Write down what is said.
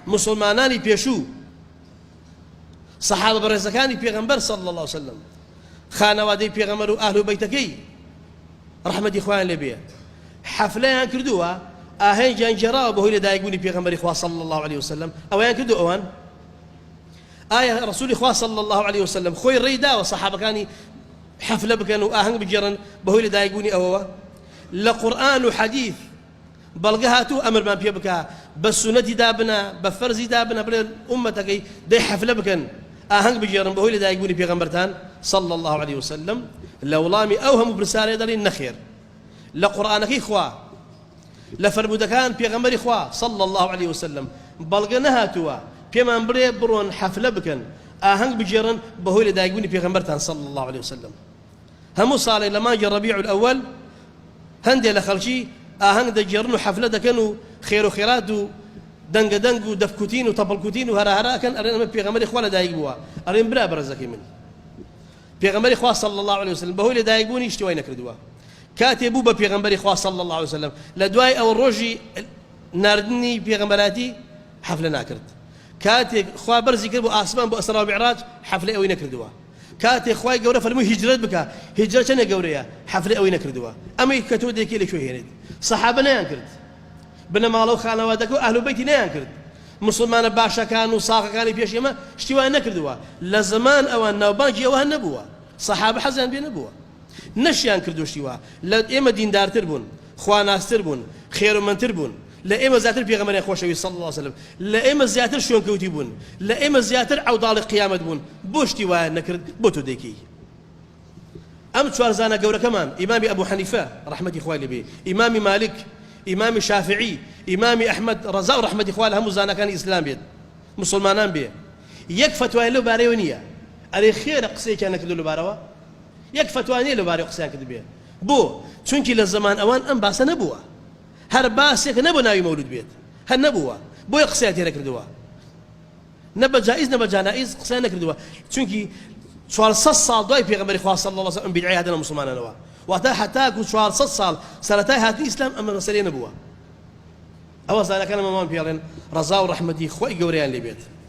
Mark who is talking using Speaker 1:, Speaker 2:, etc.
Speaker 1: موسڵمانانی پێشوو، سەحابە بەڕێزەکانی پێغەمبەر صلی اللە وسلم، خانەوادەی پێغەمبەر و ئەهل و بەیتەکەی ڕەحمەتی خوایان لێ بێ، حەفلەیان کردووە، ئاهەنگیان گێڕاوە بەهۆی لەدایکبوونی پێغەمبەری خوا صلی اللە علیه وسلم، ئەوەیان کردووە ئەوان؟ ئایا ڕەسولی خوا صلی اللە علیه وسلم خۆی ڕێی داوە سەحابەکانی حەفلە بکەن و ئاهەنگ بگێڕن بەهۆی لەدایکبوونی ئەوەوە؟ لە قورئان و حەدیث بەڵگە هاتوو ئەمرمان پێ بکا بە سوننەتی دابنە بە فەرزی دابنە بڵێ ئوممەتەکەی دەی حەفلە بکەن ئاهەنگ بگێڕن بەهۆی لەدایکبوونی پێغەمبەرتان صلی اللە علیه وسلم لە وڵامی ئەو هەموو پرسیارەیە دەڵێین نەخێر لە قورئانەکەی خوا لە فەرموودەکان پێغەمبەری خوا صلی اللە علیه وسلم بەڵگە نەهاتووە پێمان بڵێ بڕۆن حەفلە بکەن ئاهەنگ بگێڕن بەهۆی لەدایکبوونی پێغەمبەرتان صلی اللە علیه وسلم هەموو ساڵێک لە مانگی ڕەبیع الاول هەندێ لە خەڵکی ئاهەنگ دەگێڕن و حەفلە دەکەن و خێر و خێرات و دەنگە دەنگ و دەفکوتین و تەپڵکوتین و هەرا هەرا ئەکەن ئەڵێن ئەمە پێغەمبەری خوا لەدایک بووە ئەڵێن برا بەڕێزەکەی من پێغەمبەری خوا صلی الله علیه وسلم بەهۆی لەدایک بوونی شتی وای نەکردووە کاتێ بوو بە پێغەمبەری خوا صلی الله علیه وسلم لە دوای ئەوە ڕۆژی ناردنی پێغەمبەراتی حەفلە ناکرد کاتێک خوا بەرزی کرد بۆ ئاسمان بۆ ئەسرا و میعراج حەفلەی ئەوەی نەکردووە کاتێ خوای گەورە فەرمووی هیجرەت بکە هیجرەت چەندێک گەورەیە حەفلەی ئەوەی نەکردووە ئەمەی کە تۆ دەیکەی لە کوێ هێنیت سەحابە نەیان کرد بنەماڵە و خانەوادەکە و ئەهل و بەیتی نەیان کرد مسلمانە باشەکان و ساغەکانی پێش ئێمە شتی وایان نەکردووە لە زەمان ئەوان ناوبانگی ئەوە نەبووە سەحابە حەزیان پێ نەبووە نەشیان کردو شتی وا لە ئێمە دیندارتر بوون خواناستر بوون خێرومەندتر بوون لە ئێمە زیاتر پێغەمبەریان خۆشەویست صلی اللە علیە وسلم لە ئێمە زیاتر شوێنکەوتی بوون لە ئێمە زیاتر عەوداڵی قیامەت بوون بۆ شتی وایان نەکرد بۆ تۆ دەیکەی ئەم چوار زانا گەورەکەمان ئیمامی ئەبو حەنیفە ڕەحمەتی خوای لێ بێ ئیمامی مالک ئیمامی شافعی ئیمامی ئەحمەد ڕەزا و ڕەحمەتی خوا لە هەموو زاناکانی ئیسلام بێت مسلمانان بێ یەک فەتوای لەو بارەیەوە نییە ئەرێ خێرە قسەیەکیان نەکردو لەبارەوە یەک فەتوا نییە لەبارەی قسەیان کردبێ بۆ چونکی لە زەمان ئەوان ئەم باسە نەبووە هەر باسێک نەبوو ناوی مەولود بێت هەر نەبووە بۆیە قسەیان تێ نەکردووە نە بە جائیز نە بە جانائیز قسەیان نەکردووە چونکی 400 ساڵ دوای پێغەمبەری خوا صلی الله علیه و سلم بیدعەی هاتنە موسڵمانانەوە واتە هەتاکو 400 ساڵ سەرەتای هاتنی ئیسلام ئەمە مەسەلەیە نەبووە ئەوە زانەکان ئەمەمان پێڵێن ڕەزا و ڕەحمەتی خۆی گەورەیان لێ بێت.